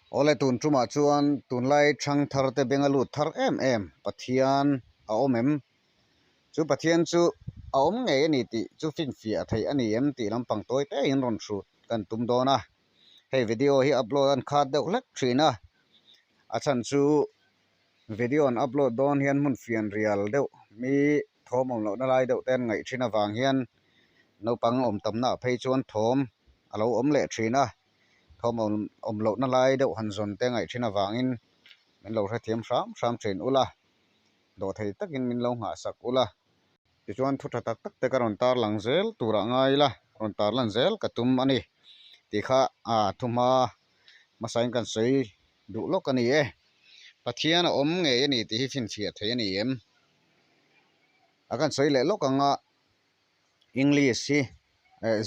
Awle tun tumah chuan tunlai thang thar te beng a lut thar em em Pathian a awm em? Chu Pathian chu a awm ngei a ni tih chu finfiah theih a ni em tih lampang tawi te in rawn hrut kan tum dawn a. Hei video hi upload an khat deuh hlek thin a, a chhan chu video an upload dawn hian hmun fian rial deuh mi thawm awm lohna lai deuh te an ngaih thin avang hian naupang awm tamna ah phei chuan thawm a lo awm leh thin a. Thawm awm lohna lai deuh han zawn te ngaih thin avangin min lo hrethiam hram hram thin ula, dawhthei takin min lo nghahsak ula. Tichuan thu tha tak tak te ka rawn tarlang zel turah ngai ila, rawn tarlan zel ka tum a ni tih kha thuhma hmasain kan sawi duh lawk a ni e. Pathian a awm ngei a ni tih hi finfiah thei a ni em? A kan sawi leh lawk anga English hi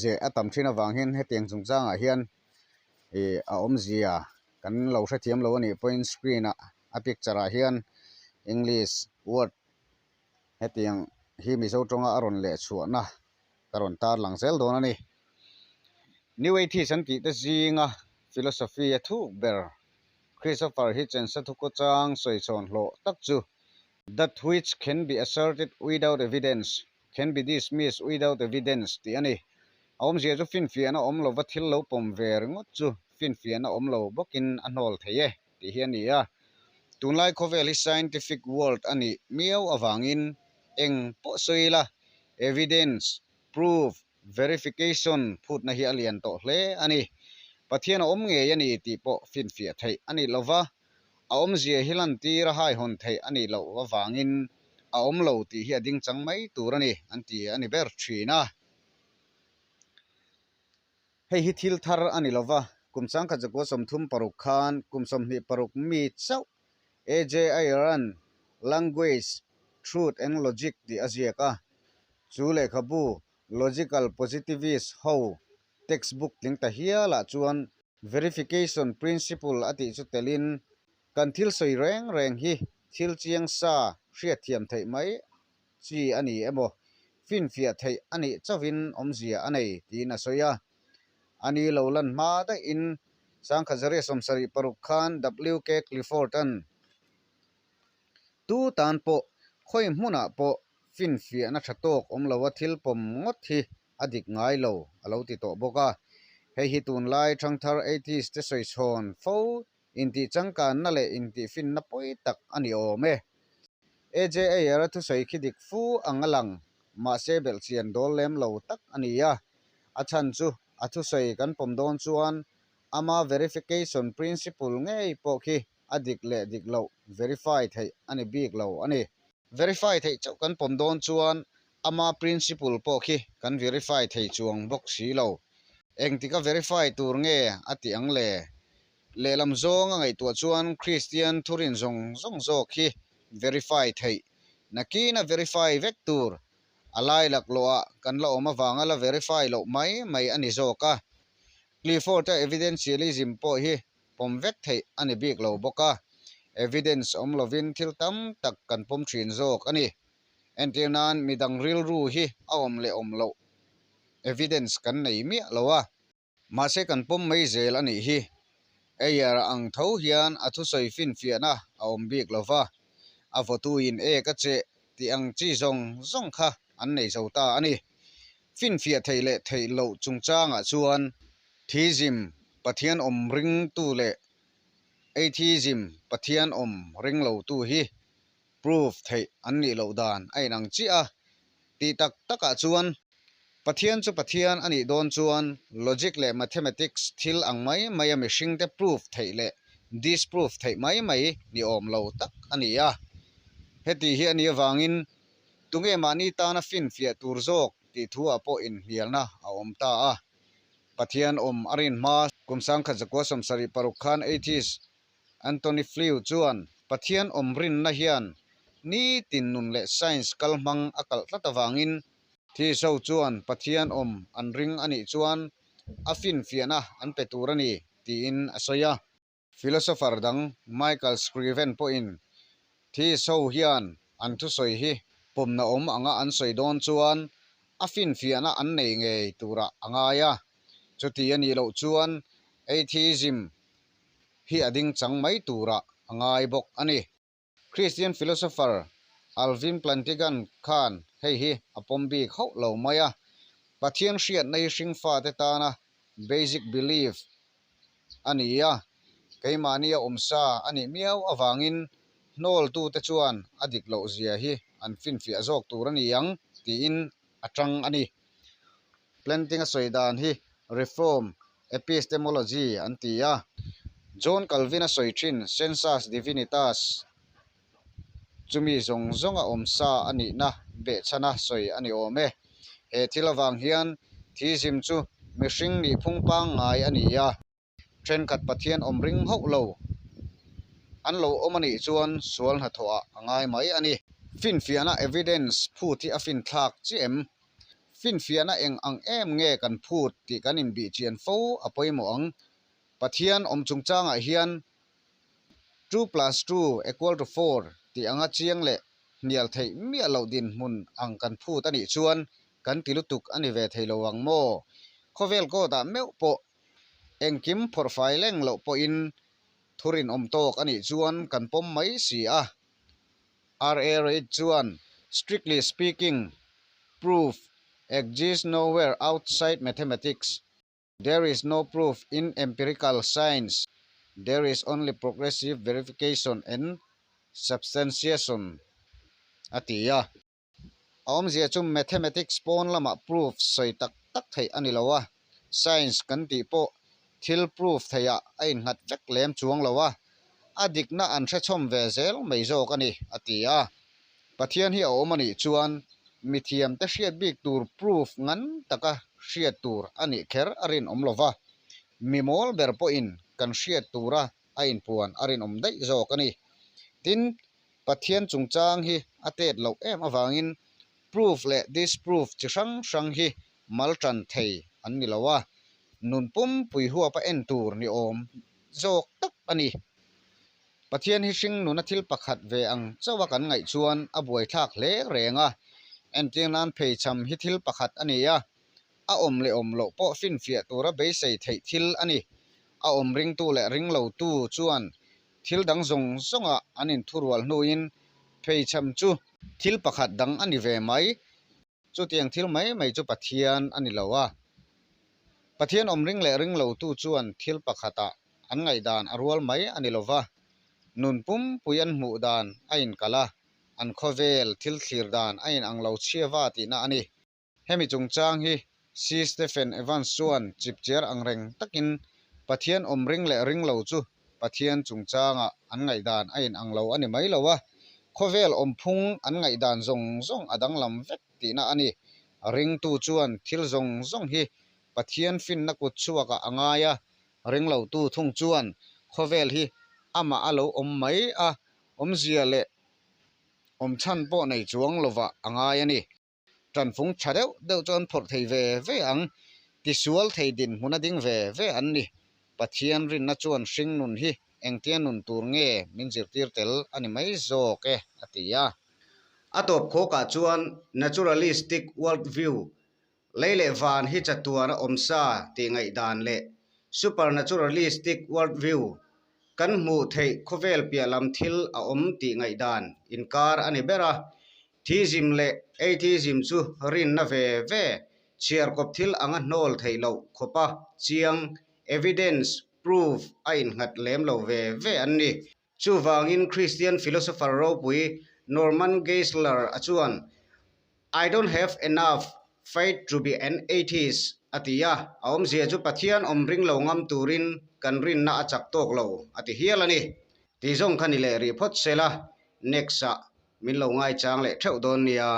zeh a tam thin avang hian hetiang chungchangah hian ih a awmzia kan lo hrethiam lo a nih pawhin screen ah a picture ah hian English word hetiang hi Mizo tawnga a rawn leh chhuahna ka rawn tarlang zel dawn a ni. New Atheist an tih te zinga philosophy a thuk ber Christopher Hitchens a thukhawchang sawichhawn hlawh tak chu That which can be asserted without evidence can be dismissed without evidence tih a ni. A awmzia chu finfiahna awm lova thil lo pawm ve ringawt chu finfiahna awm lo bawkin a hnawl thei e tih hi a ni a. Tunlai khawvel hi scientific world a nih miau avangin eng pawh sawi ila evidence, proof, verification phutna hi a lian tawh hle a ni. Pathian a awm ngei a ni tih pawh finfiah theih a ni lova, a awmzia hi lantir a haihawn theih a nih loh avangin a awm lo tih hi a ding chang mai tur a ni an ti a ni ber thin a. Hei hi thil thar a ni lova, kum changkhat zakua 36 khan kum 26 mi chauh AJ Ayer-a'n Language, Truth and Logic tih a ziak a, chu lehkhabu Logical Positivist ho textbook tling ta hialah chuan Verification Principle a tih chu telin kan thil sawi reng reng hi thil chiang sa hriatthiam theih mai chi a ni emaw, finfiah theih a nih chauhin awmzia a nei tiin a sawi a. A ni lo lan hma daihin Sangkhat Zaria 76 khan WK Clifford-a'n tu tan pawh khawi hmunah pawh finfiahna tha tawk awm loa thil pawm ngawt hi a dik ngai lo a lo ti tawh bawk a. Hei hi tunlai thangthar atheist te sawichhawn fo Intih changkanna leh intihfinna pawi tak a ni awm e. AJ Ayer-a thusawi khi dik fu ang a lang, mahse belhchian dawl lem lo tak a ni a. A chhan chu a thusawi kan pawm dawn chuan ama verification principle ngei pawh khi a dik leh dik loh verify theih a ni bik lo a ni. Verify theih chauh kan pawm dawn chuan ama principle pawh khi kan verify thei chuang bawk si lo. Engtika verify tur nge a tih ang le? Lehlam zawng a ngaihtuah chuan Kristian thurin zawng zawng zawk hi verify theih. Nakina verify vek tur a lai laklawhah kan la awm avanga la verify loh mai mai a ni zawk a. Clifford-a evidentialism pawh hi pawm vek theih a ni bik lo bawk a, evidence awm lovin thil tam tak kan pawm thin zawk a ni. Entir nan midang rilru hi a awm leh awm loh evidence kan nei miah lo a. Mahse kan pawm mai zel a nih hi. Ayer ang tho hian a thusawi finfiahna a awm bik lo va, a vawtuin ek a cheh tih ang chi zawng zawng kha an nei zo ta a ni. Finfiah theih leh theih loh chungchangah chuan Theism, Pathian awm ringtu leh Atheism, Pathian awm ring lotu hi proof theih an nih loh dan a inang chiah a, tih tak takah chuan Pathian chu Pathian a nih dawn chuan logic leh mathematics thil ang mai mai a mihringte proof theih leh disproof theih mai mai ni awm lo tak a ni a. Heti hi a nih avangin tunge mahni tana finfiah tur zawk tih thu ah pawh inhnialna a awm ta a. Pathian awm a rin hma kum 1976 khan atheist Antony Flew chuan Pathian awm rinna hian nitin nun leh science kal hmang a kalh tlat avangin, Thiso chuan Pathian awm an ring a nih chuan a finfiahna an pe tur a ni tiin a sawi a. Philosopher dang Michael Scriven pawhin Thiso hian an thusawi hi pawmna awm anga an sawi dawn chuan a finfiahna an nei ngei turah a ngai a. Chuti a nih loh chuan atheism. hi a ding chang mai turah a ngai bawk a ni. Christian philosopher Alvin Plantingan khan hei hi a pawm bik hauh lo mai a, Pathian hriatna hi hringfate tana basic belief a ni a, keimahni a awmsa a nih miau avangin hnawltute chuan a dik loh zia hi an finfiah zawk tur a ni ang tiin a tang a ni. Plantinga sawi dan hi Reform Epistemology an ti a, John Calvin-a sawi thin Sensus Divinitas chumi zawng zawnga awmsa a nihna behchhana sawi a ni awm e. He thil avang hian theism chu mihring nihphung pangngai a ni a. Thenkhat Pathian awm ring hauh lo an lo awm a nih chuan sual hnathawhah a ngai mai a ni. Finfiahna evidence phut hi a finthlak chiah em? Finfiahna eng ang em nge kan phut tih kan inbihchian fo a pawimawh ang. Pathian awm chungchangah hian Two plus two equal to four tih anga chiang leh hnial theih miah loh dinhmun ang kan phut a nih chuan kan ti lutuk a ni ve thei lo ang maw? Khawvel kawtah meuh pawh engkim phawrhfai leng loh pawhin thu rinawm tawk a nih chuan kan pawm mai si a. RA Reid chuan, Strictly speaking, proof exists nowhere outside mathematics. There is no proof in empirical science, there is only progressive verification and substantiation, a ti a. A awmzia chu mathematics pawn lamah proof sawi tak tak theih a ni lo a, science kan tih pawh thil proof theihah a innghat vek lem chuang lo a, a dikna an hrechhawm ve zel mai zawk a ni, a ti a. Pathian hi a awm a nih chuan mithiamte hriat bik tur proof ngan taka hriat tur a nih kher a rinawm lo va, mi mawl ber pawhin kan hriat tura a inpuan a rinawm daih zawk a ni. Tin, Pathian chungchang hi a tet loh em avangin proof leh disproof chi hrang hrang hi mal tan thei an ni lo a, nun pumpui huapa en tur ni awm zawk tak a ni. Pathian hi hring nuna thil pakhat ve ang chauha kan ngaih chuan a buaithlak hle reng a, entir nan pheichham hi thil pakhat a ni a, a awm leh awm loh pawh finfiah tura beisei theih thil a ni. A awm ringtu leh ringlotu chuan thil dang zawng zawnga an inthurual hnuin pheichham chu thil pakhat dang a ni ve mai. Chutiang thil mai mai chu Pathian a ni lo a. Pathian awm ring leh ring lotu chuan thil pakhatah an ngaihdan a rual mai a ni lo va, nun pumpui an hmuh dan a inkalh a, an khawvel thil thlir dan a inang lo chhiava tihna a ni. Hemi chungchang hi C. Stephen Evans chuan chipchiar angreng takin Pathian awm ring leh ring lo chu Pathian chungchangah an ngaihdan a inang lo a ni mai lo a, khawvel awmphung an ngaihdan zawng zawng a danglam vek tihna a ni. Ringtu chuan thil zawng zawng hi Pathian finna kut chhuakah a ngai a, ringlotu thung chuan khawvel hi amah a lo awm mai a, awmzia leh awmchhan pawh nei chuang lovah a ngai a ni. Tanfung tha deuh deuh chu an phawrh thei ve ve ang, tisual thei dinhmun a ding ve ve an ni. Pathian rinna chuan hring nun hi engtia nun tur nge min zirtir tel a ni mai zawk e, a ti a. A tawp khawkah chuan naturalistic world view, lei leh van hi chatuan a awm sa tih ngaihdan leh supernaturalistic world view, kan hmuh theih khawvel piah lam thil a awm tih ngaihdan inkar a ni ber a. Theism leh atheism chu rinna ve ve, chhiarkawp thil anga hnawl theih loh khawpa chiang, evidence, proof, a innghat lem lo ve ve an ni. Chuvangin Christian philosopher ropui Norman Geisler a chuan, I don't have enough faith to be an atheist a ti a, a awmzia chu Pathian awm ring lo ngam turin kan rinna a chak tawk lo a ti hial a ni. Tih zawng kha ni leh rih phawt se la, next ah min lo ngaichang leh theuh dawn nia.